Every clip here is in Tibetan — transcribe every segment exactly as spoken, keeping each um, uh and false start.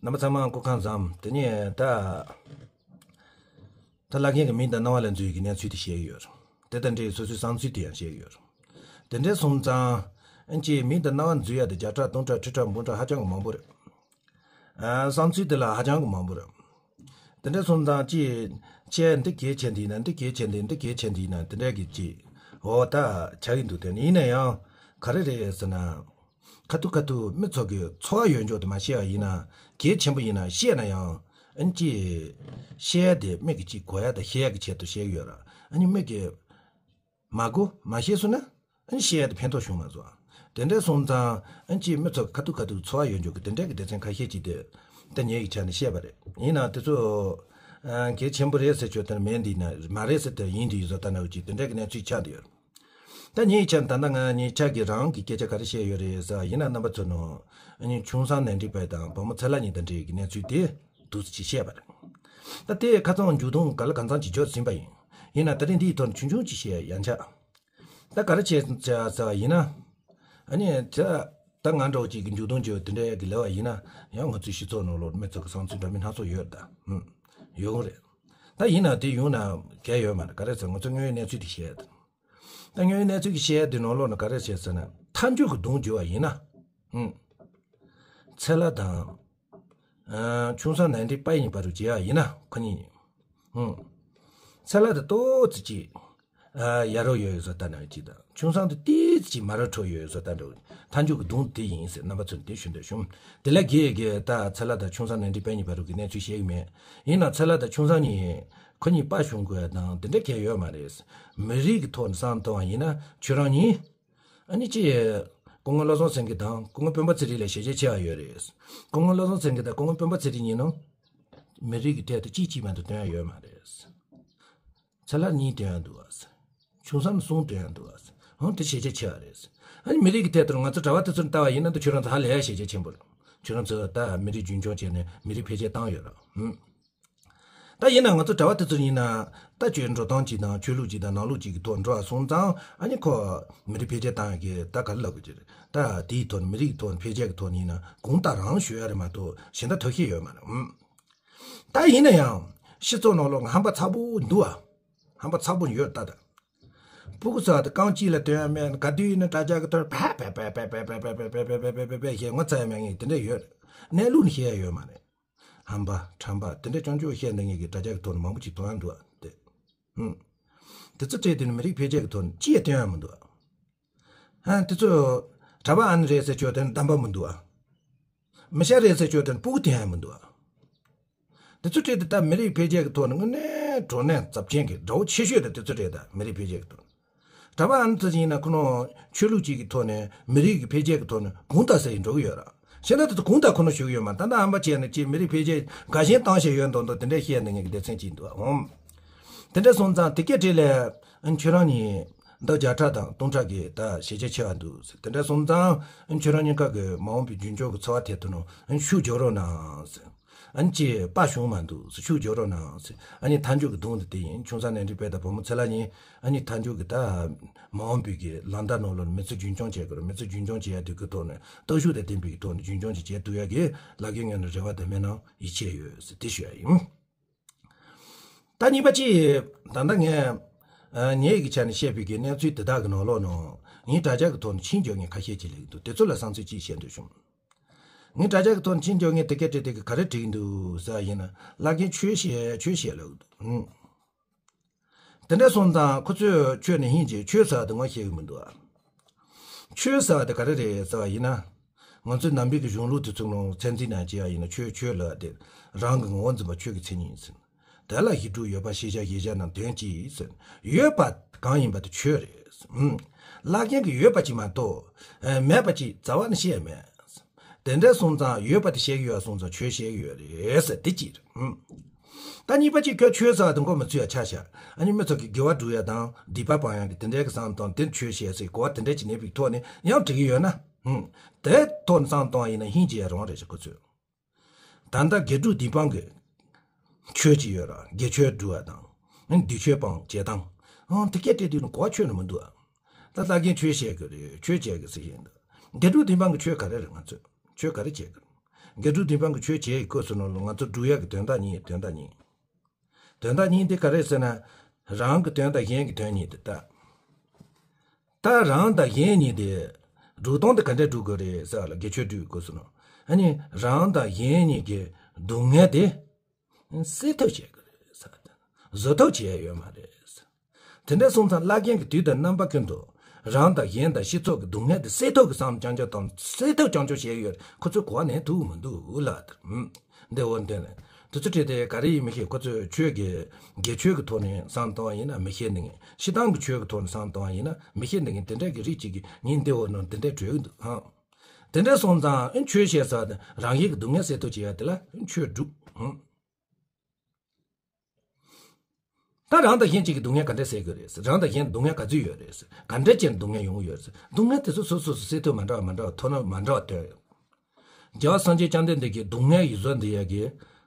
རྣམ་པ་ཚང་མ་སྐུ་ཁམས་བཟང་། དེ་ནས་ད་ད་བླ་རྒན་གྱི་མིང་དང་རྣ་བ་ལ་འཛུལ་ཡི་གི་གནས་ཚུལ་དེ་བཤད་ཡོད། དེ་དང་འབྲེལ་སོ་སོའི་བསམ་ཚུལ་དེ་ཡང་བཤད་ཡོད། དེ་འདྲ་སོང་ཙང་ཨ་ཅེ་མིང་དང་རྣ་བ་འཛུལ་ཡ་དེ་བརྒྱ་ཕྲག་སྟོང་ཕྲག་ཁྲི་ཕྲག་འབུམ་ཕྲག་ཧ་ཅང་གི་མང་པོ་རེད། ཨ་བསམ་ཚུལ་དེ་ལ་ཧ་ཅང་གི་མང་པོ་རེད། དེ་འདྲ་སོང་ཙང་ཅི་བཤད་འདི་གལ་ཆེན་འདི་ཡིན་ན་འདི་གལ་ཆེན་འདི་འདི་གལ་ཆེན་འདི་ཡིན་ན་དེ་འདྲ་གི་ཅི་འོ་ད་ཆགས་ཀྱི་འདུག་དེ་ཡིན་ན་ཡང་ག་རེ་རེད་ཟེར་ན། ཁ་ཐུག་ཁ་ཐུག་མི་ཚོ་གི་ཚོར་བ་ཡོད་འཇོག་དེ་མ་བཤད་པ་ཡིན་ན་གལ་ཆེན་པོ་ཡིན་ན་བཤད་ན་ཡང་ཨ་ནི་ཅི་བཤད་དེ་མིག་གི་ཅི་གོ་ཡ་དང་ཤེས་ཡ་གི་ཆེད་དུ་བཤད་ཀྱི་ཡོད་ར། ཨ་ནི་མིག་གི་མ་གོ་མ་ཤེས་སོང་ན་ཨ་ནི་བཤད་ཡ་དེ་ཕན་ཐོགས་བྱུང་མ་སོང་། དེ་འདྲ་སོང་ཙང་ཨ་ནི་ཅི་མི་ཚོ་ཁ་ཐུག་ཁ་ཐུག་ཚོར་བ་ཡོད་འཇོག་གི་དེ་འདྲ་གི་སྡེ་ཚན་ཁ་ཤས་ཅིག་དེ་ད་ངེད་ཀྱི་ཆ་ནས་བཤད་པ་རེད། ཡིན་ན་དེ་ཚོ་ཨ་གལ་ཆེན་པོ་རེད་ཟེར་ཆོག་དེ་མེད་འདི་ན་མ་རེད་ཟེར་དེ་ཡིན་འདི་ཡོད་ཟེར་ལྟ་ན་འུ་ཅི་དེ་འདྲ་གི་གནས་ཚུལ་ཆགས་བསྡད་ཡོད། ད་ངེད་ཀྱི་ཆ་ནས་ད་ལྟ་ང་ངེད་ཅག་གིས་རང་གི་སྐད་ཆ་ག་རེ་བཤད་ཡོད་རེད་ཟེར་བ་ཡིན་ན་རྣམ་པ་ཚོ་ནང་ཨ་ནི་ཆུང་སྲང་ནན་ཀྲི་པའི་དང་བུ་མོ་ཚེ་ལྷ་གཉིས་དང་འབྲེལ་གྱི་གནས་ཚུལ་དེ་འདུག་སེ་ཅིག་བཤད་པ་རེད། ད་དེ་ཁ་ཚང་མཇུག་སྡོམ་ག་ལ་གང་འཚམ་ཅིག་འཇོག་ཟིན་པ་ཡིན། ཡིན་ན་ད་རིང་འདིའི་ཐོག་ནས་ཆུང་ཆུང་ཅིག་བཤད་ཡང་ཆགས། ད་ག་རེ་བྱས་བྱས་ཟེར་བ་ཡིན་ན། ཨ་ནི་ད་ད་ང་འདྲ་བོ་ཅིག་གི་མཇུག་སྡོམ་བྱས་དེ་འདྲ་གི་ལབ་པ་ཡིན་ན་ཡང་ང་ཚོའི་སྤྱི་ཚོགས་ནང་ལོགས་མི་ཚོ་གི་བསམ་ཚུལ་འདྲ་མིན་སྣ་ཚོགས་ཡོད་ད། ཧུམ། ཡོད་རེད། ད་ཡིན་ན་དེ་ཡོང་ན་གལ་ཡོད་མ་རེད། ག་རེ་ཟེར་ང་ཚོ་དངོས་ཡོད་གནས་ཚུལ་དེ་བཤད་ད། ད་དངོས་ཡོད་གནས་ཚུལ་གྱི་བཤད་ཡ་དེ་ནང་ལོགས་ན་ག་རེ་བྱས་ཟེར་ན་མཐའ་མཇུག་གི་གདོང་བརྗོད་པ་ཡིན་ན། ཨུམ། ཚེ་ལྷ་དང་། ཨ། ཆུང་སྲང་ནན་ཀྲི་པའི་གཉིས་བར་དུ་བརྗེ་བ་ཡིན་ན་ཁོ་གཉིས། ཨུམ། ཚེ་ལྷ་དེ་ཏོག་ཙི་ཅིག་ཨ། ཡ་རབས་ཡོད་ཡོད་བཟོ་ལྟ་ན་ཅིག་དང་ཆུང་སྲང་དེ་ཏོག་ཙི་ཅིག་མ་རབས་འཕྲོད་ཡོད་ཡོད་བཟོ་ལྟ་འདྲ་བོ། མཐའ་མཇུག་གི་གདོང་དེ་ཡིན་ཟེར་རྣམ་པ་ཚོར་དེ་ཞུ་འདོད་བྱུང་། དེ་ལས་དགེ་དགེ་ད་ཚེ་ལྷ་དང་ཆུང་སྲང་ནན་ཀྲི་པའི་གཉིས་བར་དུ་གི་གནས་ཚུལ་བཤད་གི་མེད། ཡིན་ན་ཚེ་ལྷ་དང་ཆུང་སྲང་གཉིས་ཁོ་གཉིས་དཔའ་ཞུམ་དགོས་ཡ་དང་དེ་འདྲ་གལ་ཡོད་མ་རེད། མི་རིགས་ཀྱི་ཐོག་ནས་བསམ་བཏང་བ་ཡིན་ན་ཁྱོད་རང་གཉིས། ཨ་ནི་ཅི། སྐུ་ངོ་བློ་བཟང་སེང་གེ་དང་སྐུ་ངོ་སྤེན་པ་ཚེ་རིང་ལས་ཤེས་བྱ་ཆེ་བ་ཡོད་རེད། སྐུ་ངོ་བློ་བཟང་སེང་གེ་དང་སྐུ་ངོ་སྤེན་པ་ཚེ་རིང་གཉིས་ནང་། མི་རིགས་ཀྱི་ཐད་དུ་གཅིག་གཅིག་མ་གཏོགས་སྟོན་ཡ་ཡོད་མ་རེད། ཚེ་ལྷ་གཉིས་སྟོན་ཡ་འདུག་ཨ། ཆུང་སྲང་གསུམ་སྟོན་ཡ་འདུག་ཨ། ཧང་དེ་ཤེས་བྱ་ཆེ་བ་རེད། ཨ་ནི་མི་རིགས་ཀྱི་ཐད་དུ་ང་ཚོ་གྲྭ་པ་དེ་ཚོར་ལྟ་བ་ཡིན་ན་ད་ཁྱོད་རང་ཚོ་ཧ་ལས་ཡ་ཤེས་བྱ་ཆེན་པོ་རེད། ཁྱོད་རང་ཚོ་ད་མི་རིགས་རྒྱུན་སྐྱོང་བྱས་ནས་མི་རིགས་འཕེལ་རྒྱས་བཏང་ཡོད་ར། ཧུམ། ད་ཡིན་ན་ང་ཚོ་གྲྭ་པ་དེ་ཚོ་ཡིན་ན་ད་ཆོས་འགྲོ་སྟངས་གཅིག་དང་ཆོས་ལུགས་གཅིག་དང་ནང་ལུགས་གཅིག་གི་ཐོག་འགྲོ་བ་སོང་ཙང་ཨ་ནི་ཁོ་མི་རིགས་འཕེལ་རྒྱས་བཏང་ཡ་གི་ད་ག་རེ་ལབ་དགོས་ཀྱི་རེད། ད་དེའི་ཐོག་ནས་མི་རིགས་ཐོག་ནས་འཕེལ་རྒྱས་ཀྱི་ཐོག་ནས་ཡིན་ན་གོང་ལྟ་རང་ཞུ་ཡ་རེད་མ་གཏོགས་གཞན་དག་ཐབས་ཤེས་ཡོད་མ་རེད། ཨུམ། ད་ཡིན་ན་ཡང་སྤྱི་ཚོགས་ནང་ལོགས་ཧམ་པ་ཚ་པོ་འདུག་ཨ། ཧམ་པ་ཚ་པོ་ཡོད་ད་ད། ཕྲུ་གུ་ཚོ་ད་རྐང་གཅིག་ལ་སྟོན་ཡ་མེད་ན་ག་དུས་ཡིན་ན་དྲ་རྒྱ་གི་ཐོག་ཕ་ཕ་ཕ་ཞེས་ངོ་ཚ་ཡ་མེད་ངེས་དེ་འདྲ་ཡོད། གནས་ལུགས་ནི་ཤེས་ཡ་ཡོད་མ་རེད། ཧམ་པ་ཁྲམ་པ་དེ་འདྲ་རྐྱང་རྐྱང་བཤད་འདི་ངེད་ཀྱི་དྲ་རྒྱ་གི་ཐོག་ནས་མང་པོ་ཅིག་མཐོང་ཡ་འདུག་ཨ་དེ། ཧུམ། དེ་ཚོ་སྤྲད་དུས་ནི་མི་རིགས་འཕེལ་རྒྱས་ཀྱི་ཐོག་ནས་ཅི་ཡང་སྟོན་ཡ་མི་འདུག་ཨ། ཧ་དེ་ཚོ་གྲྭ་པ་ཨ་ནི་རེད་ཟེར་ཆོག་དེ་ནི་གདམས་པ་མི་འདུག་ཨ། མི་ཤ་རེད་ཟེར་ཆོག་དེ་ནི་སྤུ་གུ་སྟོན་ཡ་མི་འདུག་ཨ། དེ་ཚོ་སྤྲད་དུས་ད་མི་རིགས་འཕེལ་རྒྱས་ཀྱི་ཐོག་ནས་དངོས་གནས་དྲང་གནས་ཚབས་ཆེན་གྱི་དགྲ་བོ་ཆེ་ཤོས་དེ་དེ་ཚོ་རེད་ད་མི་རིགས་འཕེལ་རྒྱས་ཀྱི་ཐོག་ནས། གྲྭ་པ་ཨ་ནི་ཚོ་ཡིན་ན་ཁོ་རང་ཆོས་ལུགས་གཅིག་གི་ཐོག་ནས་མི་རིགས་ཀྱི་འཕེལ་རྒྱས་ཀྱི་ཐོག་ནས་གོང་ལྟ་ཟེར་ཡིན་འགྲོ་གི་ཡོད་ར། ཤེས་ན་དེ་ཚོ་གོང་ལྟ་ཁོ་ན་ཞུ་གི་ཡོད་མ་ད་ལྟ་ཨམ་པ་བྱས་ནས་ཅིག་མི་རིགས་འཕེལ་རྒྱས་དགའ་ཞེན་བཏང་བཞིན་ཡོད་མདོག་མདོག་དེ་འདྲ་བཤད་ནས་ངེད་ཀྱི་སྡེ་ཚན་གཅིག་འདུག་ཨ་འོང་། དེ་འདྲ་སོང་ཙང་དེ་སྐད་བྲིས་ལས་ཁྱོད་རང་གཉིས་འདི་བརྒྱ་ཕྲག་དང་སྟོང་ཕྲག་གི་ད་ཤེས་བྱ་ཆེ་བ་འདུག་ཟེར་དེ་འདྲ་སོང་ཙང་ཁྱོད་རང་གཉིས་ཀ་གི་མ་འོངས་པའི་རྒྱུན་སྐྱོང་གི་འཚོ་བ་དེ་ཐོག་ནས་ཤུགས་རྒྱག་རོགས་གནང་ཟེར། ཨ་ནི་ཅི་དཔའ་ཞུམ་མ་འདུག་ཟེར་ཤུགས་རྒྱག་རོགས་གནང་ཟེར། ཨ་ནི་མཐའ་མཇུག་གི་གདོང་དེ་དེ་ཡིན། ཆུང་ས་ནས་འདྲི་པས་ད་བུ་མོ་ཚེ་ལ་ཡིན། ཨ་ནི་མཐའ་མཇུག་གི་ད་མ་འོངས་པའི་གི་ལམ་བརྡ་ནང་ལོགས་མི་ཚེ་རྒྱུན་སྐྱོང་བྱེད་དགོས་རེད། མི་ཚེ་རྒྱུན་སྐྱོང་བྱེད་ཡ་དེ་གི་ཐོག་ནས་སྟོབས་ཤུགས་དང་ལྡན་པའི་གི་ཐོག་ནས་རྒྱུན་སྐྱོང་ཅིག་བྱེད་ཐུབ་ཡ་གི་ལག་ཁྱེར་ངོས་ནས་རེ་བ་དང་སྨོན་ལམ་ཡིད་ཆེས་ཡོད་ཟེར་དེ་ཞུ་ཡ་ཡིན། ད་གཉིས་པ་ཅིག་ད་ལྟ་ངས་ཨ་ངེད་ཀྱི་ཆ་ནས་བཤད་པའི་གི་གནས་ཚུལ་དེ་དག་གི་ནང་ལོགས་ནང་ངས་དྲ་རྒྱ་གི་ཐོག་ནས་ཆིངས་བཅག་མཁན་ཁ་ཤས་ཅིག་སླེབས་འདུག་དེ་ཚོ་ལ་བསམ་ཚུལ་ཅིག་བཤད་འདོད་བྱུང་། ངས་དྲ་རྒྱ་གི་ཐོག་ནས་ཆིངས་བཅག་མཁན་དེ་སྐད་བྲིས་དེ་གི་ག་རེ་བྲིས་འདུག་ཟེར་བ་ཡིན་ན་བླ་རྒན་ཆོས་བཤད་ཆོས་བཤད་ལབ་འདུག་ཨང་། དེ་འདྲ་སོང་ཙང་ཁོ་ཚོས་ཆོས་ནི་ཧིན་གྱི་ཆོས་ཟེར་བ་དེ་ངོ་ཤེས་གི་མི་འདུག་ཨ། ཆོས་ཟེར་བ་དེ་ག་རེ་རེད་ཟེར་བ་ཡིན་ན། ང་ཚོའི་ནང་པའི་གི་གཞུང་ལུགས་དེ་ཚོ་ནང་ཚད་འཛིན་ནང་བྱས་པ་ཡིན་ན་ཆོས་ཆོས་ལབ་དེ་རང་གི་ངོ་བོ་འཛིན་པ་ཆོས་ཀྱི་མཚན་ཉིད་ཡིན་ཟེར། དེ་ལ་ཞི་ཁྲོ་ཡོད་པ་ཤེས་བྱ་ཞེས་བྱ་རྣམས་དོན་གཅིག་ཟེར། ཡོད་པ་གང་ཡིན་པ་དེ་ཆོས་རེད། ཨུམ། བླ་རྒན་གྱིས་ཡོད་པ་ཅིག་མ་གཏོགས། ཨེ། མེད་པ་ཅིག་རྩ་བ་ནས་བཤད་མེད། དེ་འདྲ་སོང་ཙང་ཡོད་པ་དེ་བཤད་ཀྱི་ཡོད་སོང་ཙང་ཆོས་བཤད་ཀྱི་ཡོད་རེད་ཟེར་དེ་གཅིག་རེད། ཨུམ། ད་གཉིས་པ་གཅིག་ཁྱོད་ཆོས་ཟེར་བ་དེ་མགོ་མི་ཚོས་ཡ་ཆ་བཞག་ཨ་ནི་མི་ཚོ་གི་དགེ་བ་སྒྲུབ་ཡ་དང་སྡིག་པ་སྤང་ཡ་གི་དེ་འདྲའི་གི་བསམ་སྟངས་དེ་ཆོས་བཤད་སའི་གོ་བ་དེ་འདྲ་ཅིག་གནས་པའི་ཐོག་ནས་ཡང་འགྲིག་གི་ཡོད་ན། ཨུམ། དེ་ཐོག་ནས་བསམ་གཏོང་བ་ཡིན་ན་ཧིན་ཅི་ཡ་རང་རེད་ཤག་ཁོ་ཚོས། ད་ལྟ་དགེ་སྒྲུབ་སྡིག་སྤང་གི་ཆོས་ཅིག་ཡོད་ར་དགེ་ཆོས་སྒྲུབ་པ་དང་། ཨ་ནི་སྡིག་ཆོས་སྤང་བྱེད་སྟངས། ཨང་དེ་སྐད་བལྟས་དུས་ནི་གོ་བ་ཆོད་ནི་མི་འདུག་ཨ། ད་བླ་རྒན་ཆོས་བཤད་གི་རེད་ཆོས་བྱེད་གི་ཟེར་བཞིན་འདུག་དགེ་སྒྲུབ་སྡིག་སྤང་གི་ཆོས་ག་རེ་རེད་ང་ཚོས་ཆོས་ག་རེ་བྱེད་གི་རེད། དགེ་ཕྲུག་བདུན་ཕྲག་གི་ཆོས་བྱེད་ཡི་སྐབས་སུ་ནང་ལ་ང་ཚོ་སྒྲུབ་ཡག་གི་དོན་དག་གཉིས། དོན་དག་གཉིས། དོན་དག་གཉིས་དེ་ག་རེ་ཟེར་ན། རང་གི་དོན་དང་གཞན་གྱི་དོན་གཉིས་དེ་ལྟ། ད་རང་དང་གཞན་གཉིས་དེ་སྒྲུབ་སྟངས་དེ་ག་འདྲ་སྒྲུབ་དགོས་རེད་ཟེར་བ་ལ། དགེ་ཆོས་སྒྲུབ་དགོས་སོང་ན། ཨ་ནི་རང་དང་གཞན་གཉིས་ཀྱི་སྡུག་བསྔལ་དེ་སེལ་ཐབས་བྱེད་དགོས་རེད་ཟེར། བཟོད་ཐབས་བྱེད་ཡ་ཡོད་མ་རེད་ཟེར། དེ་འདྲ་སོང་ཙང་བླ་རྒན་གྱིས་དུས་དང་རྣམ་པ་ཀུན་ཏུ་རང་དང་གཞན་དང་སྤྱི་ཚོགས་ཀྱི་སྡུག་བསྔལ་དེ་སེལ་ཐབས་ཀྱི་བསམ་བློ་རྐྱང་རྐྱང་བཏང་། སེལ་ཐབས་རྐྱང་རྐྱང་བྱེད་ཀྱི་ཡོད་རེད། ཁོ་ཚོས་གོ་བ་ལེན་ཐུབ་མི་འདུག་ལ། འདི་འོ་འདི་ནས་དུས་ཚོད་བྲིས་ཏེ་ག་རེ་ཡིན་མི་ཤེས། ཁོ་ཚོས་ཆོས་ཀྱི་དགེ་ཆོས་ཀྱི་ཐོག་ནས་བསམ་བཏང་བ་ཡིན་ན་མི་ཤེས་འདི་ངས། སྤྱིར་བཏང་གི་ཆོས་ཀྱི་ཐོག་ནས་བསམ་བཏང་བ་ཡིན་ན་མི་ཤེས་འདི་ངས། དེ་འདྲ་གི་རིགས་གཅིག་གིས་ངས་འདི་འོ་ནོར་འདི་འདྲ་བྲོས་འདུག་ཧང་། དེ་འདྲ་སོང་ཙང་ཨེ་ཆོས་བཤད་ས་དེ་རང་གཞན་གྱི་སྡུག་བསྔལ་སེལ་ཐབས་བྱེད་ཡ་དེ་ལ་ཨེ་ཆོས་སྒྲུབ་ཧང་། ད་རང་དང་གཞན་གཅིག་གི་སྡུག་བསྔལ་ག་འདྲས་སེལ་དགོས་རེད། རང་དང་གཞན་སྡུག་བསྔལ་ག་ཚོད་ཡོད་རེད། ག་འདྲས་བྱས་ནས་སྡུག་བསྔལ་ཡོང་གི་ཡོད་རེད། སྡུག་བསྔལ་དེ་ཚོ་སོ་སོ་སོ་སེལ་ཐབས་མ་འདྲ་བ་མ་འདྲ་བ། ཐབས་ལམ་མ་འདྲ་བ་སྟོན་ཡོད། རྒྱལ་བ་སངས་རྒྱས་བཅོམ་ལྡན་འདས་ཀྱིས་སྡུག་བསྔལ་ཡིད་བཟོ་འདི་ཡ་གི་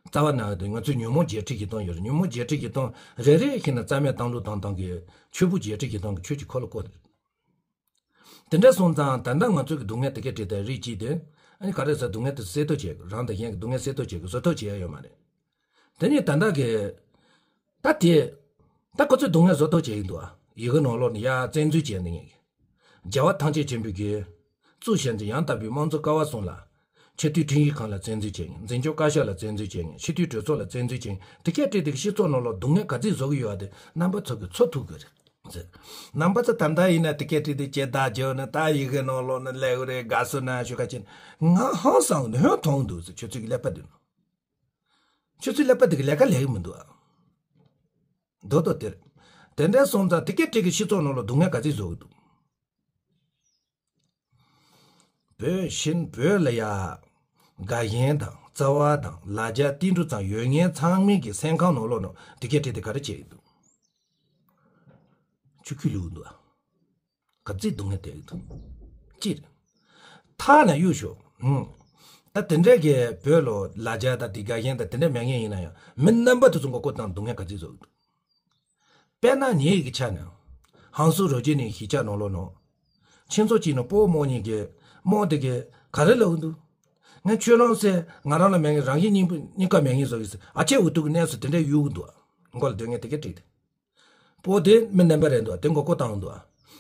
རྩ་བ་ན་དེ་ང་ཚོས་ཉོན་མོངས་བརྒྱད་ཁྲི་བཞི་སྟོང་ཡོད་རེད། ཉོན་མོངས་བརྒྱད་ཁྲི་བཞི་སྟོང་རེ་རེ་བཞིན་ན་རྩ་མེད་བཏང་ལུགས་བཏང་སྟངས་ཀྱི་ཆོས་ཕུང་བརྒྱད་ཁྲི་བཞི་སྟོང་གི་ཆོས་ཀྱི་འཁོར་ལོ་བསྐོར་རེད། དེ་འདྲ་སོང་ཙང་ད་ལྟ་ང་ཚོ་གི་སྡུག་བསྔལ་དེ་གས་བྲིས་ཏེ་རིགས་གཅིག་དེ་ཨ་ནི་ག་རེ་ཟེར། སྡུག་བསྔལ་དེ་སེལ་ཐབས་བྱེད། རང་དང་གཞན་གྱི་སྡུག་བསྔལ་སེལ་ཐབས་བྱེད་དགོས། བཟོད་ཐབས་བྱེད་ཡ་ཡོད་མ་རེད། དེ་ནས་ད་ལྟ་གི་ད་དེ་ད་ཁོ་ཚོས་སྡུག་བསྔལ་བཟོད་ཐབས་བྱེད་ཀྱི་འདུག་ཨ། ཡི་གེ་ནང་ལོགས་ནས་ཡ་བཙན་འཛུལ་བྱས་ནས་ངས་རྒྱལ་བ་ཐམས་ཅད་མཁྱེན་པའི་གི་གཙུག་གཞོན་ནུ་ཡང་དག་པའི་དམངས་གཙོ་ཀ་བ་གསུམ་ལ། ཆེས་མཐོའི་ཁྲིམས་ཡིག་ཁང་ལ་བཙན་འཛུལ་བྱས་ནས། འཛིན་སྐྱོང་བཀའ་ཤག་ལ་བཙན་འཛུལ་བྱས་ནས། སྤྱི་འཐུས་གྲོས་ཚོགས་ལ་བཙན་འཛུལ་བྱས་ནས། དེ་གས་བྲིས་ཏེ་སྤྱི་ཚོགས་ནང་ལོགས་སྡུག་བསྔལ་ག་ཚོད་བཟོ་གི་ཡོད་པ་དེ་རྣམ་པ་ཚོ་གིས་ཚོར་ཐུབ་དགོས་རེད་ཟེར། རྣམ་པ་ཚོ་ད་ལྟ་ཡིན་ན་དེ་གས་བྲིས་ཏེ་ཇི་ལྟར་བྱས་ན་ད་ཡི་གེ་ནང་ལོགས་ན་ལེགས་རེད། དགའ་བསུ་གནང་ཞུ་ཁ་ཅིག་ང་ཧང་སང་ནས་ཧོན་མཐོང་འདུག་ཟེར། ཁྱོད་ཚོ་གི་ཀླད་པ་འདི་ནང་། ཁྱོད་ཚོའི་ཀླད་པ་འདི་གི་ལས་ཀ་ལས་གི་མི་འདུག་ཨ། མདོར་དོན་དེ་རེད། དེ་འདྲ་སོང་ཙང་དེ་གས་བྲིས་ཀྱི་སྤྱི་ཚོགས་ནང་ལོགས་སྡུག་བསྔལ་ག་ཚོད་བཟོ་གི་འདུག་བོད་ཤིན་བོད་ལ་ཡ། དགའ་ཞེན་དང་རྩ་བ་དང་ལ་རྒྱ་ཏིལ་འབྲུ་ཙམ་ཡོད་མཁན་ཚང་མའི་གི་སེམས་ཁམས་ནང་ལོགས་ནང་དེ་གས་བྲིས་ཏེ་ག་རེ་བྱེད་ཀྱི་འདུག་ཆུ་ཁུལ་ལུག་འདུག་ཨ། ག་ཚོད་སྡུག་བསྔལ་སྟེར་གི་འདུག་སྤྱིར། ཐ་ན་གཡུག་ཞོག་ཧུམ། ད་དེ་འདྲས་ཀྱི་བོད་ལ་ལ་རྒྱ་དང་དེ་དགའ་ཞེན་དང་དེ་འདྲས་མེད་མཁན་ཡིན་ན་ཡང་མི་རྣམ་པ་དེ་ཚོ་མགོ་སྐོར་བཏང་སྡུག་བསྔལ་ག་ཚོད་བཟོ་གི་འདུག་དཔེར་ན་ཉེ་གི་ཆ་ནས་ཧང་སུ་རོ་ཇི་ནི་གཞིས་ཆགས་ནང་ལོགས་ནང་ཁྱེད་ཚོ་གཅིག་ནང་སྤོ་རྨོ་གཉིས་ཀྱི་རྨོ་དེ་གས་ག་རེ་ལབ་གི་འདུག་ངས་ཁྱོད་རང་ཟེར། ང་རང་ལ་མེད་མཁན་རང་བཞིན་གཉིས་པོ་གཉིས་ཀ་མེད་མཁན་བཟོ་གི་ཟེར། ཨ་ཅེ་འུ་ཐུག་གི་གནས་སུ་དེ་འདྲས་གཡུག་གི་འདུག་མགོ་ལ་སྡོད་མཁན་དེ་གས་བྲིས་ཏེ། སྤོ་དེ་མི་རྣམ་པ་རེད་འདུག་དེ་མགོ་སྐོར་བཏང་འདུག་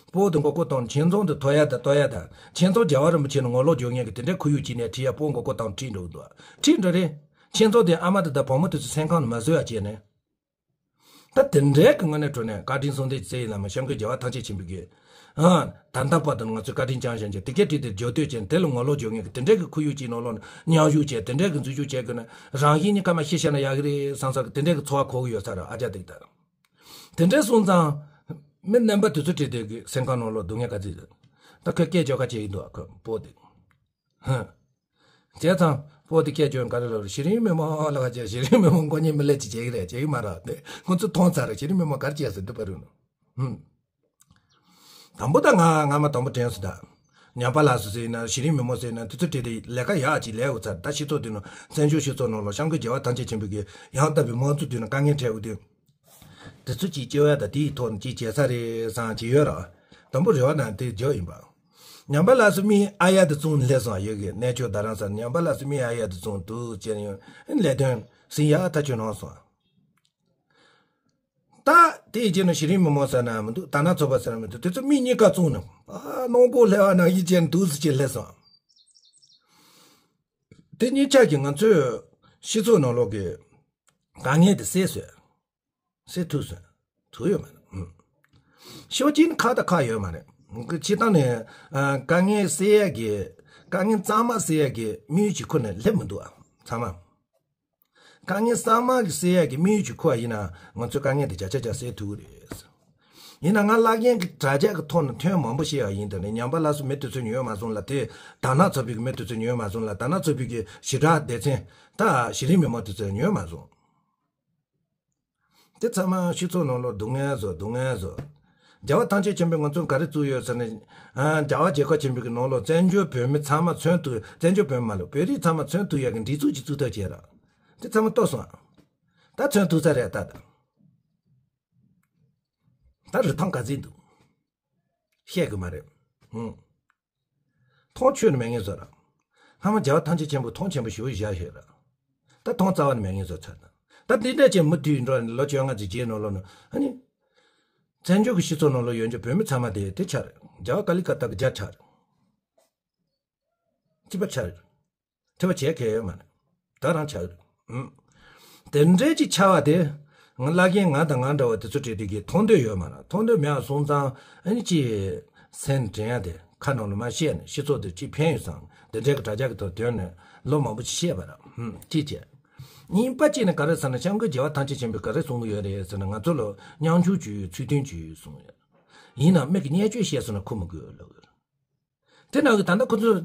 སྤོ་དེ་མགོ་སྐོར་བཏང་། ཁྱེད་ཚོ་དེ་ཐོ་ཡ་དང་ལྟོ་ཡ་དང་། ཁྱེད་ཚོ་རྒྱལ་བ་རིན་པོ་ཆེ་ནས་ངོ་ལོག་འཇོག་མཁན་གྱི་དེ་འདྲའི་ཁོར་ཡུག་ཅིག་ནས་ཁྲིད་ཡ་སྤོ་མགོ་སྐོར་བཏང་ཁྲིད་འགྲོ་གི་འདུག་ཁྲིད་འགྲོ་རེད། ཁྱེད་ཚོ་དེ་ཨ་མ་དེ་དང་བུ་མོ་དེ་ཚོ་སེམས་ཁམས་ལ་མ་བཟོད་ཡ་བྱས་ནས། ད་དེ་འདྲའི་གི་ངོས་ནས་འགྲོ་ནས་བཀའ་དྲིན་གསུམ་ལྡན་གྱི་སྲས་ཡིན་ལ་མ་སྐྱབས་མགོན་རྒྱལ་བ་ཐམས་ཅད་མཁྱེན་པའི་གི། ཨ། ད་ལྟ་བར་དུ་ང་ཚོས་བཀའ་དྲིན་བསྐྱངས་བཞིན་གྱི་དེ་གས་བྲིས་ཏེ་རྒྱབ་གཏོད་བྱས་ནས། དེ་ལ་ངོ་ལོག་འཇོག་མཁན་གྱི་དེ་འདྲའི་གི་ཁོར་ཡུག་ཅིག་ནང་ལོགས་ནས་མཉམ་ཞུགས་བྱས། དེ་འདྲའི་གི་འཛུལ་ཞུགས་བྱས་དགོས་ན་རང་བཞིན་གཉིས་ཀ་མ་ཤི་ཤ་ན་ཡག་གི་རེད་བསམ་ས་གི་དེ་འདྲའི་གི་ཚོར་བ་འཁོར་གི་ཡོད་ས་རེད། ཨ་ཅག་དེ་གི་ད། དེ་འདྲའི་སོང་ཙང་། མི་རྣམ་པ་དེ་ཚོ་བྲིས་ཏེ་གི་སེམས་ཁམས་ནང་ལོགས་སྡུག་བསྔལ་ག་ཚོད་ཡོད། ད་ཁོས་སྐད་བརྗོད་ཁ་བྱེད་ཀྱི་འདུག་ཨ། ཁོ་སྤོ་དེ། ཧ། བྱས་ཙང་སྤོ་དེ་སྐད་བརྗོད་ག་རེ་ལབ་རེད། གཞི་རིམ་མི་མང་ལ་ཁ་བྱས། གཞི་རིམ་མི་མང་མགོ་གཉིས་མི་ལེགས་ཅིག་བྱེད་ཀྱི་རེད། བྱེད་ཀྱི་མ་རེད་དེ། ཁོ་ཚོས་མཐོང་ཚར་རེད། གཞི་རིམ་མི་མང་ག་རེ་བྱས་ཟེར་འདུག་པ་རུ་ནོ། ཧུམ། དང་པོ་ད་ང་ང་མ་དང་པོ་དྲན་སོང་ད། ཉམས་པ་ལགས་སུ་ཟེར་ན། གཞི་རིམ་མི་མང་ཟེར་ན། དེ་ཚོ་བྲིས་ཏེ་ལས་ཀ་ཡག་ཅིག་ལས་འོ་ཚར། ད་སྤྱི་ཚོགས་དེ་ནང་བཙན་བྱོལ་སྤྱི་ཚོགས་ནང་ལ་སྐྱབས་མགོན་རྒྱལ་བ་ཐམས་ཅད་མཁྱེན་པའི་གི་ཡང་དག་པའི་དམངས་གཙོ་དེ་ནང་དཀའ་ངལ་འཕྲད་འོ་དེ། དེ་ཚོ་ཅིག་སྐྱེ་བ་དང་དེའི་ཐོག་ནས་ཅིག་བྱས་ས་རེད་བསམ་ཅིག་ཡོད་ར། དང་པོ་རེ་བ་ན་དེ་རྒྱག་ཡིན་པ། ཉམས་པ་ལགས་སུ་མི་ཨ་ཡ་དེ་བཙོང་སླེབས་སོང་། ཡོད་གི་གནས་མཆོག་རྡ་རམ་ས་ལ་ཉམས་པ་ལགས་སུ་མི་ཨ་ཡ་དེ་བཙོང་འདུག་ཅེས་ཡང་ལས་དོན་ཟིན་ཡག་ཐག་ཆོད་གནང་སོང་། ད་དེའི་རྗེས་ནས་གཞི་རིམ་མི་མང་ཟེར་ན་མི་འདུག་དར་ནག་ཚོགས་པ་ཟེར་ན་མི་འདུག་དེ་ཚོ་མི་གཉིས་ཀ་བཙོང་ནས། ཨ། གནང་སྤོ་སླེབས་པ་ནང་བཞིན་བྱས་ནས་འདུག་སེ་བྱས་སླེབས་སོང་། དེ་གཉིས་ཆ་གིས་ང་ཚོའི་སྤྱི་ཚོགས་ནང་ལོགས་ཀྱི་དཀའ་ངལ་དེ་སེལ་སོང་། སེལ་ཐུབ་སོང་། ཐུབ་ཡོད་མ་རེད། ཨུམ། ཤོག་ཅིག་ནི་ཁག་དང་ཁག་ཡོད་མ་རེད། སྤྱིར་བཏང་ནས། ཨ། དཀའ་ངལ་སེལ་ཡག་གི། དཀའ་ངལ་གཙང་མ་སེལ་ཡག་གི་དམིགས་ཡུལ་གཅིག་ཁུར་ནས་སླེབས་མི་འདུག་ཨ། ཚང་མ། དཀའ་ངལ་གཙང་མ་གི་སེལ་ཡག་གི་དམིགས་ཡུལ་གཅིག་ཁུར་བ་ཡིན་ན་ང་ཚོའི་དཀའ་ངལ་དེ་བརྒྱ་ཆ་བརྒྱ་སེལ་ཐུབ་ཀྱི་རེད། ཡིན་ན་ང་བླ་རྒན་གྱི་དྲ་རྒྱ་གི་ཐོག་ནས་ཐོན་མང་པོ་བཤད་ཡག་ཡིན། དེ་ནས་ཉམས་པ་ལགས་སུ་མི་དེ་ཚོས་ཉོས་མ་སོང་ལ། དེ་དར་ནག་ཚོགས་པའི་གི་མི་དེ་ཚོས་ཉོས་མ་སོང་ལ། དར་ནག་ཚོགས་པའི་གི་ཞི་དྲག་སྡེ་ཚན། ད་གཞི་རིམ་མི་མང་དེ་ཚོས་ཉོས་མ་སོང་། དེ་ཚང་མ་སྤྱི་ཚོགས་ནང་ལོགས་སྡུག་བསྔལ་བཟོ། སྡུག་བསྔལ་བཟོ། རྒྱལ་བ་ཐམས་ཅད་མཁྱེན་པས་ང་ཚོར་ག་རེ་བཙུགས་ཡོད་ཟེར་ན། ཨ། རྒྱལ་བ་རྒྱལ་ཁབ་ཆེན་པོའི་གི་ནང་ལོགས་བཙན་བྱོལ་བོད་མི་ཚང་མ་མཚོན་ཐུབ། བཙན་བྱོལ་བོད་མི་མ་ལ་བོད་རིགས་ཚང་མ་མཚོན་ཐུབ་ཡག་གི་སྒྲིག་འཛུགས་ཅིག་བཙུགས་ཐབས་བྱས་ར། དེ་ཚང་མ་ལྟོས་སོང་ཨ། ད་མཚོན་ཐུབ་ས་རེད་ད་ད། ད་རིན་ཐང་ག་ཚོད་འདུག་བཤད་གི་མ་རེད། ཧུང་། མཐོང་ཆོས་ནི་མེད་ངེས་བཟོ་ར། ཕ་མ་རྒྱལ་བ་ཐམས་ཅད་མཁྱེན་པའི་མཐོང་ཆེན་པོ་ཞེ་པོ་བཞག་ཡོད་ར། ད་མཐོང་རྩ་བ་ནས་མེད་ངེས་བཟོ་ཚར་དང་། ད་འདི་འདྲ་ཅན་མུ་མཐུད་འགྲོ་ནས་ལོ་བཅོ་ལྔ་ཙམ་རྗེས་ནང་ལོགས་ནས་ཨ་ནི། བཙན་བྱོལ་གྱི་སྤྱི་ཚོགས་ནང་ལོགས་ཡོད་རྒྱུ་བོད་མི་ཚང་མ་དེ་དེ་ཆགས་རེད། རྒྱལ་བ་ཀ་ལི་ཀ་ཏ་གི་རྒྱ་ཆགས་རེད། ཅི་པ་ཆགས་རེད། དེ་བ་བྱས་གལ་ཡོད་མ་རེད། ད་རང་ཆགས་རེད། ཨུམ། དེ་འདྲའི་ཅིག་ཆགས་པ་དེ། ང་བླ་རྒན་ང་དང་ང་འདྲ་བ་དེ་ཚོ་བྲིས་དེ་གི་མཐོང་འདོད་ཡོད་མ་རེད། མཐོང་འདོད་མེད་པ་སོང་ཙང་ཨ་ནི་ཅི། སེམས་དྲན་ཡ་དེ་ཁ་ནང་ལ་མ་བཤད་ནས་སྤྱི་ཚོགས་དེ་ཅིག་ཕན་ཡོད་ཙང་དེ་འདྲའི་གི་དྲ་རྒྱ་གི་ཐོག་དོན་ནས་ལོ་མང་པོ་ཅིག་བཤད་པ་རེད། ཨུམ། ཅི་བྱས། གཉིས་པ་གཅིག་ནི་ག་རེ་ཟེར་ན་སྐྱབས་མགོན་རྒྱལ་བ་ཐམས་ཅད་མཁྱེན་པས་ག་རེ་གསུང་གི་ཡོད་རེད་ཟེར་ན་ང་ཚོ་ལ་མཉམ་ཞུགས་བྱོས་ཚུལ་མཐུན་བྱོས་གསུང་ཡོད། ཡིན་ནའང་མིག་གིས་བརྙས་བཅོས་བཤད་སོང་ན་ཁུ་མི་དགོས་ལབ་ཡོད། དེ་ནང་གི་ད་ལྟ་ཁོ་ཚོས་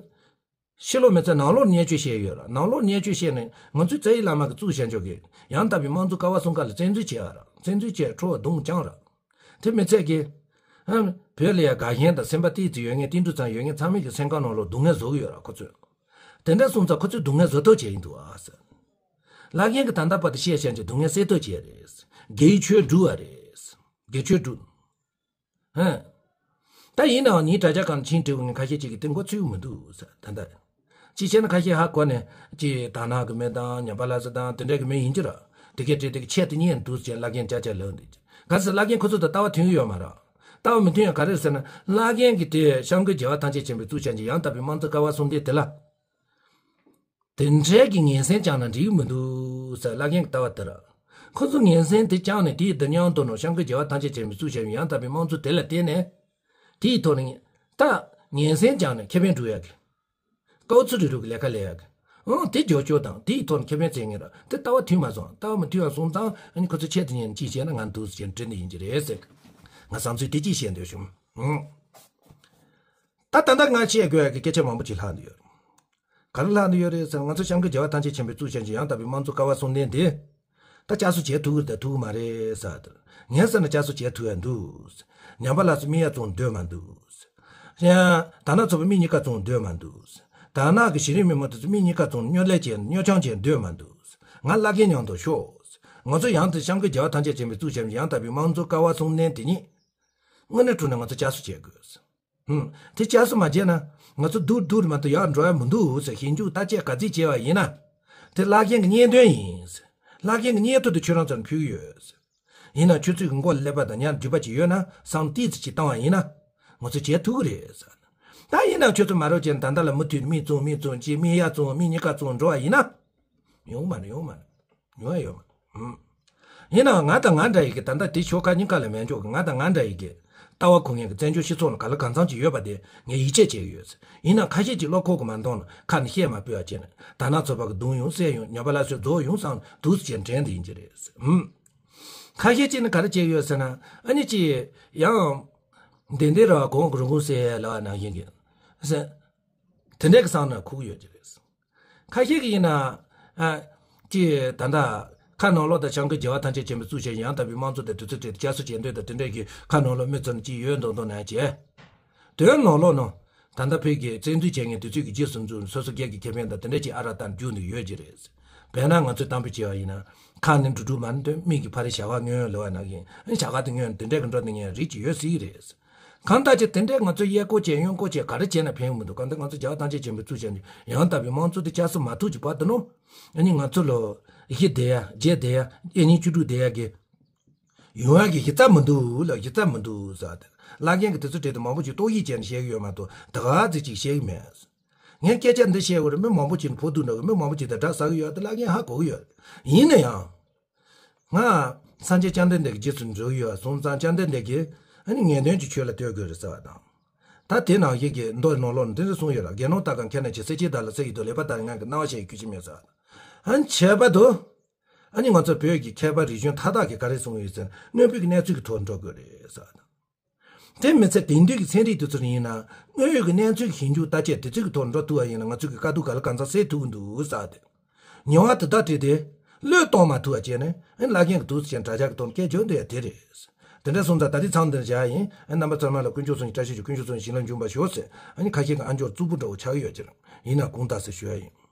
ཕྱི་ལོགས་མི་ཚེ་ནང་ལོགས་བརྙས་བཅོས་བཤད་ཡོད་ལ། ནང་ལོགས་བརྙས་བཅོས་བཤད་ནས་ང་ཚོའི་རྩ་བའི་བླ་མ་གི་གཙུག་བྱ་མཆོག་གིས་ཡང་དག་པའི་དམངས་གཙོ་ཀ་བ་གསུམ་ཀ་ལ་བཙན་འཛུལ་བྱས་པ་ར། བཙན་འཛུལ་བྱས་ཁྲོ་བ་གདུང་བཅངས་ར། དེ་མི་ཚད་ཀྱི། ཨ། བོད་ལ་ཡ་དགའ་ཞེན་དང་སེམས་པ་ཏིས་ཙི་ཡོད་མཁན་ཏིལ་འབྲུ་ཚང་ཡོད་མཁན་ཚང་མས་ཀྱི་སེམས་ཁམས་ནང་ལོགས་སྡུག་བསྔལ་བཟོ་གི་ཡོད་ར་ཁོ་ཚོས། དེ་འདྲ་སོང་ཙང་ཁོ་ཚོས་སྡུག་བསྔལ་བཟོ་ཐབས་བྱས་ཡིན་འདུག་ཨ་ཟེར། བླ་རྒན་གྱིས་ད་ལྟ་བར་དུ་བཤད་བཤད་ཀྱི་སྡུག་བསྔལ་སེལ་ཐབས་བྱས་རེད། དགེ་བའི་ཆོས་བསྒྲུབས་པ་རེད། དགེ་ཆོས་བསྒྲུབས། ཧན། ད་ཡིན་ནའང་ངའི་དྲ་རྒྱ་སྒང་ཕྱིན་དྲི་བ་ངས་ཁ་ཤས་ཅིག་གིས་དེ་མགོ་ཚོས་མི་འདུག་ཟེར་ད་ལྟ། ཅི་བྱས་ན་ཁ་ཤས་ཧ་གོ་ནས་ཅི་དར་ནག་གི་མི་དང་ཉམས་པ་སླར་གསོ་དང་དེ་འདྲ་གི་མི་ཡིན་གྱི་ར། དེ་གས་བྲིས་དེ་གི་ཆེད་དུ་ཉན་འདུག་ཅེས་བླ་རྒན་ཅག་ཅག་ལབ་འདུག་ག་ཟེར་བླ་རྒན་ཁོ་ཚོ་དང་ལྟ་བ་མཐུན་གི་ཡོད་མ་ར། ལྟ་བ་མི་མཐུན་ཡང་ག་རེ་ཟེར་ན་བླ་རྒན་གྱི་དེ་སྐྱབས་མགོན་རྒྱལ་བ་ཐམས་ཅད་མཁྱེན་པའི་གཙུག་བྱ་མཆོག་ཡང་དག་པའི་དམངས་གཙོ་ཀ་བ་གསུམ་ལྡན་དེ་ལ། དེ་འདྲའི་གི་ངན་སེམས་བཅངས་ན་འགྲིག་གི་མི་འདུག་ཟེར་བླ་རྒན་གྱི་ལྟ་བ་དེ་ར། ཁོ་ཚོ་ངན་སེམས་དེ་བཅངས་ནས་དེའི་འདི་མཉམ་དུ་ནོ་སྐྱབས་མགོན་རྒྱལ་བ་ཐམས་ཅད་མཁྱེན་པའི་གཙུག་བྱ་མཆོག་ཡང་དག་པའི་དམངས་གཙོ་དེ་ལ་བརྟེན་ནས། དེའི་ཐོག་ནས་ད་ངན་སེམས་བཅངས་ནས་ཁེ་ཕན་སྒྲུབ་ཡག་གི། དཀའ་ཚུལ་རི་རུ་གི་ལས་ཀ་ལས་ཡག་གི། ཨང་དེ་རྒྱབ་སྐྱོར་དང་དེའི་ཐོག་ནས་ཁེ་ཕན་བཙལ་ངེས་ར་དེ་ལྟ་བ་མཐུན་མ་སོང་ལྟ་བ་མི་མཐུན་བ་སོང་ཙང་ཨ་ནི་ཁོ་ཚོ་ཆེད་དུ་ཉན་ཅིག་བྱས་ན་ང་འདུག་ཟེར་དྲན་ནས་ཡིན་གྱི་རེད་ཟེར། ང་བསམ་ཚུལ་དེ་ཅིག་བཤད་འདོད་བྱུང་། ཨང་། ད་ད་ལྟ་ང་བཤད་དགོས་ཡག་གི་སྐད་ཆ་མང་པོ་ཅིག་ལྷག་འདུག་ཡོད། ག་རེ་ལྷག་འདུག་ཡོད་རེད་ཟེར་ན་ང་ཚོ་སྐྱབས་མགོན་རྒྱལ་བ་ཐམས་ཅད་མཁྱེན་པའི་གཙུག་བྱ་མཆོག་ཡང་དག་པའི་དམངས་གཙོ་ཀ་བ་གསུམ་ལྡན་དེ། ད་བསྐྱར་གསོ་བྱེད་ཐུབ་ཀྱི་རེད་དང་ཐུབ་ཀྱི་མ་རེད་ཟེར་དེ། ངས་ཟེར་ན་བསྐྱར་གསོ་བྱེད་ཐུབ་ཡག་འདུག་ཉམས་པ་སླར་གསོ་མི་ཡག་བཙོང་འདོད་མ་འདུག་ཡང་དར་ནག་ཚོགས་པ་མི་གཉིས་ཀ་བཙོང་འདོད་མ་འདུག་དར་ནག་གི་གཞི་རིམ་མི་མང་དེ་ཚོ་མི་གཉིས་ཀ་བཙོང་གཉོར་ལས་བྱས་གཉོར་སྐྱོང་བྱེད་འདོད་མ་འདུག་ང་བླ་རྒན་མཉམ་དུ་ཤོག་ང་ཚོ་ཡང་དེ་སྐྱབས་མགོན་རྒྱལ་བ་ཐམས་ཅད་མཁྱེན་པའི་གཙུག་བྱ་མཆོག་ཡང་དག་པའི་དམངས་གཙོ་ཀ་བ་གསུམ་ལྡན་དེ་ཉིད། དངོས་གནས་དྲང་གནས་ང་ཚོ་བསྐྱར་གསོ་བྱེད་དགོས། ཧུམ། དེ་བསྐྱར་གསོ་མ་བྱས་ན་ང་ཚོ་སྡུག་སྡུག་རེ་མ་གཏོགས་ཡར་འགྲོ་ཡ་མི་འདུག་ཟེར་ཞིབ་འཇུག་བརྟག་དཔྱད་ག་ཚོད་བྱས་པ་ཡིན་ན། དེ་བླ་རྒན་གྱི་གཉེན་སྟོན་ཡིན་ཟེར། བླ་རྒན་གྱི་གཉེན་ཐུབ་དེ་ཁྱོད་རང་ཚོར་ཕུལ་གྱི་ཡོད་ཟེར། ཡིན་ན་ཁྱོད་ཚོས་ཀྱི་མགོ་ཀླད་པ་དང་ཉར་རྒྱུ་པ་ཅིག་ཡོད་ན་བསམ་ཏིས་ཙི་ཅིག་བཏང་བ་ཡིན་ན། ང་ཚོ་བྱེད་ཐུབ་ཀྱི་རེད་ཟེར། ད་ཡིན་ན་ཁྱོད་ཚོ་མ་རོགས་བྱས་ན་ད་ལྟ་ལ་མུ་མཐུད་མི་བཙོང་མི་བཙོང་ཅིག་མི་ཡག་བཙོང་མི་གཉིས་ཀ་བཙོང་འགྲོ་བ་ཡིན་ན། ཡོང་མ་རེད་ཡོང་མ་རེད། ཡོང་ཡ་ཡོད་མ་རེད། ཡིན་ནའང་ང་དང་ང་འདྲ་ཡི་གི་ད་ལྟ་དེ་ཆོལ་ཁ་གཉིས་ཀ་ལ་མེད་འཇོག་གི་ང་དང་ང་འདྲ་ཡི་གི་ལྟ་བ་གོ་མཁན་གྱི་བཙན་བྱོལ་སྤྱི་ཚོགས་ལ་ག་ལ་གང་འཚམ་ཅིག་ཡོད་པ་དེ་ངས་ཡིད་ཆེས་བྱེད་ཀྱི་ཡོད། ཡིན་ན་ཁ་ཤས་ཀྱིས་བློ་ཁོག་གི་མ་འདང་ལ་ཁ་ནས་བཤད་མ་སྤོས་པ་བྱས་ནས་དར་ནག་ཚོགས་པ་གི་རྡུང་ཡོང་བསད་ཡོང་ཉམས་པ་སླར་གསོ་རྫོགས་ཡོང་བསམ་འདུག་ཟེར་དྲན་དེ་ཡིན་གྱི་རེད། ཧུམ། ཁ་ཤས་ཀྱིས་ནི་ག་རེ་བྱེད་ཀྱི་ཡོད་ཟེར་ན་ཨ་ནི་ཅི་ཡང་། བདེན་བདེན་ར་གོང་གི་རུ་ཁུང་ཟེར་ལ་ནང་བཞིན་གྱི། ཟེར། དེ་འདྲས་ཀྱི་སང་ན་ཁུག་ཡོད་ཀྱི་རེད། ཁ་ཤས་ཀྱི་ཡིན་ན། ཨ། ཅི། ད་ལྟ། ཁ་ནང་ལོག་དང་སྐྱབས་མགོན་རྒྱལ་བ་ཐམས་ཅད་མཁྱེན་པའི་གཙུག་བྱ་ཡང་དག་པའི་དམངས་གཙོ་དང་དེ་ཚོ་བྲིས་ཏེ་བསྐྱར་གསོ་བྱེད་འདོད་དང་དེ་འདྲས་ཀྱི་ཁ་ནང་ལོག་མི་ཚོ་ནི་ཅི་ཡོད་མདོག་མདོག་ནང་བྱས། དོན་ནང་ལོག་ནང་། ད་ལྟ་བོད་ཀྱི་བཙན་འཛུལ་བྱེད་མཁན་དེ་ཚོས་ཀྱི་རྗེས་སུ་འཛུལ་ནས་སོ་སོ་སྒེར་གྱི་ཁེ་ཕན་དང་དེ་འདྲས་ཀྱི་ཨ་ར་བཏང་རྒྱུག་ནས་ཡོད་ཀྱི་རེད། དཔེར་ན་ང་ཚོས་གཏམ་དཔེ་བྱས་པ་ཡིན་ན། ཁ་ནི་འགྲོ་འགྲོ་མ་ནི་དོན་མིག་གི་ཕ་རི་བྱ་བ་ངན་ལོ་བ་ནང་བཞིན་བྱ་བ་དེ་ངན་དེ་འདྲས་ཀྱི་འགྲོ་དེ་ངན་རིགས་ཀྱི་ཡོད་སྲིད་རེད། གང་ལྟར་ཅི་དེ་འདྲས་ང་ཚོས་གཡས་སྐོར་བྱས་གཡོན་སྐོར་བྱས་ག་རེ་བྱས་ན་ཕན་གྱི་མི་འདུག་གང་ལྟར་ང་ཚོ་རྒྱལ་བ་ཐམས་ཅད་མཁྱེན་པའི་གཙུག་བྱ་མཆོག་ཡང་དག་པའི་དམངས་གཙོ་དེ་བསྐྱར་གསོ་མ་ཐུབ་ཀྱི་བར་དུ་ནོ། ཨ་ནི་ང་ཚོ་ལོ། བཞི་བསྡད་ཡ་བརྒྱད་བསྡད་ཡ་གཡས་གཉིས་བཅུ་དྲུག་བསྡད་ཡ་གི། ཡོང་ཡ་གི་གཞི་རྩ་མི་འདུག་ལ་གཞི་རྩ་མི་འདུག་ཟེར་ཏེ། བླ་རྒན་གྱིས་དེ་ཚོ་བྲིས་ཏེ་མང་པོ་ཅིག་རྟོག་ཞིབ་བྱས་ནས་བཤད་ཀྱི་ཡོད་མ་གཏོགས་ད་ག་ཚིག་ཅིག་བཤད་ཀྱི་མེད། ངས་སྐད་ཆ་འདི་བཤད་དགོས་རེད་མི་མང་པོ་ཅིག་ནས་ཕོག་ཐུག་འགྲོ་གི་མི་མང་པོ་ཅིག་དང་སྒྲ་ཟ་གི་ཡོད་དེ་བླ་རྒན་ཧ་གོ་གི་ཡོད། ཡིན་ན་ཡང་། ང་། སངས་རྒྱས་བཅོམ་ལྡན་འདས་ཀྱི་རྗེས་སུ་འགྲོ་གི་ཡོད་སོང་ཙང་བཅོམ་ལྡན་འདས་ཀྱིས་ཨ་ནི་ངེས་དོན་གྱི་ཆོས་ལ་ལྟོས་དགོས་རེད་ཟེར་བ་དང་། ད་དེ་ནང་བཞིན་གྱི་མདོ་ནང་ལོགས་ནས་འདི་འདྲ་གསུངས་ཡོད་ལ་དགེ་སློང་ལྟ་གང་ཁྱེར་ན་ཆེ་སྲིད་ཀྱི་བདག་ལ་སྲིད་ཀྱི་དོན་ལེགས་པར་ལྟ་ཡི་ངང་གིས་སྣང་བ་ཞིག་ཁྱུ་ཅི་མེད་ཟེར་བ་དང་། ཨ་ནི་ཁྱད་པར་དུ། ཨ་ནི་ང་ཚོ་བོད་ཀྱི་མཁས་པ་རིག་གཞུང་མཐའ་དག་གིས་ག་རེ་གསུངས་ཡོད་ཟེར་ན་དངོས་པོའི་གནས་ཚུལ་གྱི་ཐོག་འགྲོ་དགོས་རེད་ཟེར་བ་དང་། དེ་མི་ཚད་དེང་དུས་ཀྱི་ཚན་རིག་དེ་ཚོར་ཡིན་ན་དངོས་ཡོད་ཀྱི་གནས་ཚུལ་གྱི་ཞིབ་འཇུག་བརྟག་དཔྱད་དེ་ཚོའི་གི་ཐོག་འགྲོ་ཐུབ་པ་ཡིན་ན་ང་ཚོ་གི་དཀའ་སྡུག་ག་ལ་གང་འཚམ་སེལ་ཐུབ་ཀྱི་འདུག་ཟེར་ཏེ། ཉེས་པ་དེ་དག་བྲིས་ཏེ། བློས་གཏོང་མ་ཐུབ་པ་བྱས་ནས་ཨེ་བླ་རྒན་གྱི་དུས་སུ་ཅན་དྲ་རྒྱ་གི་ཐོག་སྐད་བརྗོད་འདོད་ཡ་དེ་རེད། དེ་འདྲ་སོང་ཙང་ད་ལྟའི་མཚམས་འདིར་བཞག་ཡིན་ཨེ་རྣམ་པ་ཚང་མ་ལ་དཀོན་མཆོག་གསུམ་གྱི་བཀྲ་ཤིས་ཤོག་དཀོན་མཆོག་གསུམ་གྱི་བྱིན་རླབས་འབྱུང་བར་ཤོག་ཟེར་ཨ་ནི་ཁ་ཤས་ཀྱི་ཨ་མཆོག་རྩུབ་པོ་འདྲ་བོ་ཆགས་ཀྱི་ཡོད་ཀྱི་རེད། ཡིན་ན་དགོངས་དག་ཟེར་ཞུ་ཡ་ཡིན།